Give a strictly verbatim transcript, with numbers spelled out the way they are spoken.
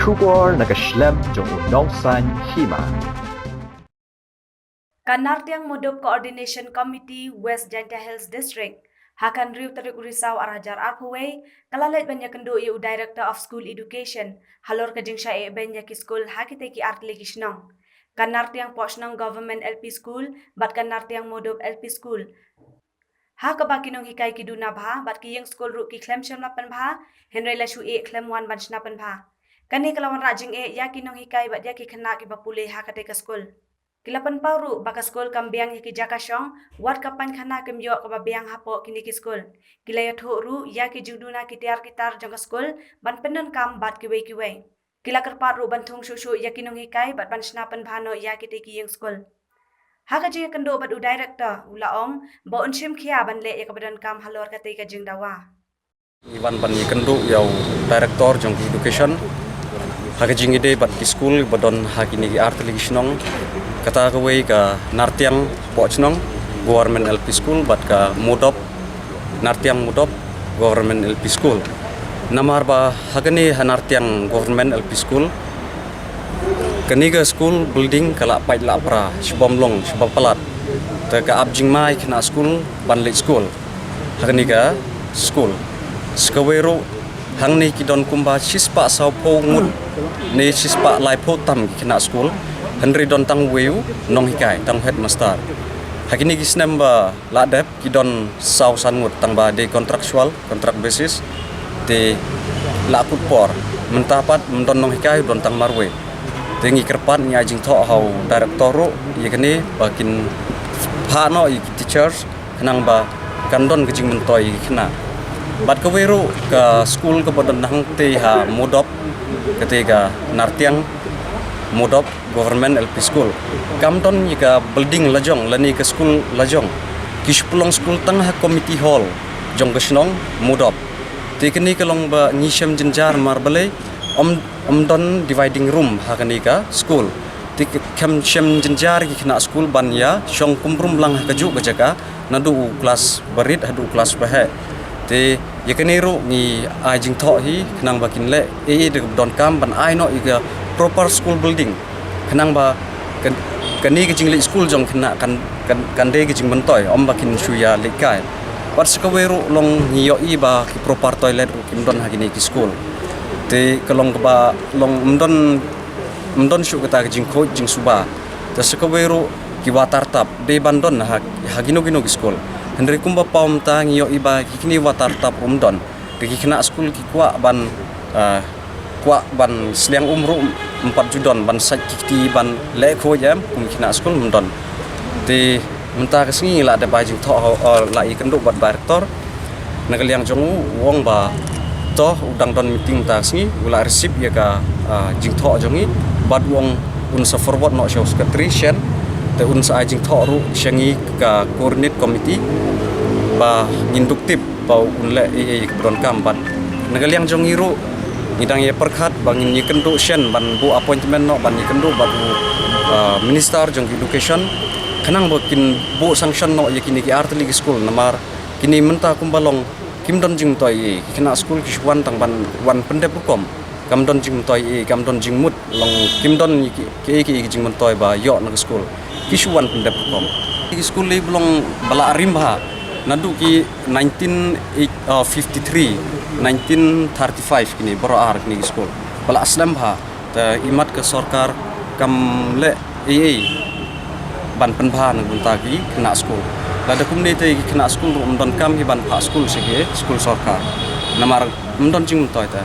Khubor na ka shlem jong u nongsan hima. Ka Nartiang Modob Coordination Committee West Jaintia Hills District, ha ka hynriew tarik u Risaw ar hajar arphew wei, ka la leit ban ïakynduh ïa u Director of School Education halor ka jingshah ïehbein ïa ki skul ha kitei ki artylli ki shnong. Ka Nartiang Pohshnong Government L P School bad ka Nartiang Modob L P School, ha kaba ki nonghikai ki duna bha bad ki ïing skul ruh ki khlem shym la pynbha, hynrei la shu ïeh khlem wan ban shna pynbha. Kane ka la wanrah jingeh ïa ki nonghikai bad ïa ki khynnah kiba pule ha katei ka skul. Ki la pynpaw ruh ba ka skul kam biang ïa ki jaka shong, wat ka painkhana kim ïoh kaba biang hapoh kine ki skul. Ki la ïathuh ruh ïa ki jingduna ki tiar ki tar jong ka skul ban pyndonkam bad kiwei kiwei. Ki la kyrpad ruh ban thung shuh shuh ïa ki nonghikai bad ban shna pynbha noh ïa kitei ki ïing skul. Ha ka jingïakynduh bad u Director, u la ong ba un shim khia ban leh ïa kaba donkam halor katei ka jingdawa. Ngi wan ban ïakynduh ïa u Director jong ki Education ha ka jingïadei bad ki skul ba don ha kine ki artylli ki shnong, kata kawei ka Nartiang Pohshnong Government L P School bad ka Modob, Nartiang Modob Government L P School. Namar ba ha kane ha Nartiang Government L P School, kane ka school building ka la pait la pra, shibym long, shiba palat. Te ka ap jingma ïa ki khynnah skul ban leit skul ha kane ka school. Sa kawei ruh, hangne ki don kumba shispah sawphew ngut ne shispah laiphew tam ki khynnah skul, hynrei don tang uwei u nonghikai, tang u headmaster. Ha kine ki snem ba la dep, ki don saw san ngut, tang ba dei contractual, contract basis. Te la kut por, mynta pat ym don nonghikai, don tang marwei. Te ngi kyrpad, ngi ai jingthoh ha u Director ruh ïa kane ba kin phah noh ïa ki teachers, khnang ba kan don ka jingmyntoi ïa ki khynnah. Bad kawei ruh ka skul kaba don hangtei ha Modob, katei ka Nartiang Modob Government L P School, kam don ïa ka building lajong lane ka skul lajong. Ki shu pynlong skul tang ha committee hall jong ka shnong Modob. Te kane ka long ba ngi shem jynjar namar balei ym, ym don dividing room ha kane ka skul. Te ki, kam shem jynjar ki khynnah skul ban ïa shong kum brum lang ha kajuh ka jaka, naduh u klas barit haduh u klas baheh. Te ïa kane ruh ngi ai jingthoh hi, khnang ba kin leh ei ei da kaba donkam ban ai noh ïa ka proper school building, khnang ba kan, kane ka jingleit skul jong khynnah kan, kan, kan dei ka jingmyntoi, ym ba kin shu ïa leit kai. Bad sa kawei ruh long ngi ïohi ba ki proper toilet ruh kim don ha kine ki skul. Te ka long kaba long ym don, ym don shuh kata ka jingkhuid jingsuba. Te sa kawei ruh ki water tap dei ban don ha, ha kino kino ki skul. Hynrei kumba paw mynta ngi ïohi ba ki kine water tap ruh ym don. Te ki khynnah skul ki kwah ban, ah, kwah ban sliang um ruh ym pat ju don, ban sait ki kti ban leh khuid em, kum ki khynnah skul ym don. Te mynta ka sngi la dep ai jingthoh, oh, la ïakynduh bad Director. Na ka liang jong u, u ong ba to u dang don meeting mynta ka sngi, u la receive ïa ka, ah, jingthoh jong ngi, bad u ong un sa forward noh sha u Secretary shen, te un sa ai jingthoh ruh sha ngi ka Coordinate Committee ba ngin dup tip ba un leh ei ei kaba donkam. Bad na ka liang jong ngi ruh ngi dang ïa pyrkhat ba ngin ïakynduh shen ban buh appointment noh ban ïakynduh bad u, ah, Minister jong ki Education, khnang ba kin buh sanction noh ïa kine ki artylli ki skul, namar kine mynta kumba long kim don jingmyntoi ei ei. Ki khynnah skul ki shu wan tang ban wan pyndep rukom, kam don jingmyntoi ei ei, kam don jingmut, long kim don ki, ki, ki, ki jingmyntoi ba ïoh na ka skul. Ki shu wan pyndep rukom. Ki skul ei ba long ba la rim bha naduh ki nineteen eight, uh, fifty-three, nineteen thirty-five, kine baroh ar kine ki skul ba la slem bha. Te imat ka sorkar kam leh ei ei ban pynbha na ka bynta ki khynnah skul. Lada kumne te ki khynnah skul ruh ym donkam hi ban phah skul sha ki skul sorkar, namar ym don jingmyntoi te.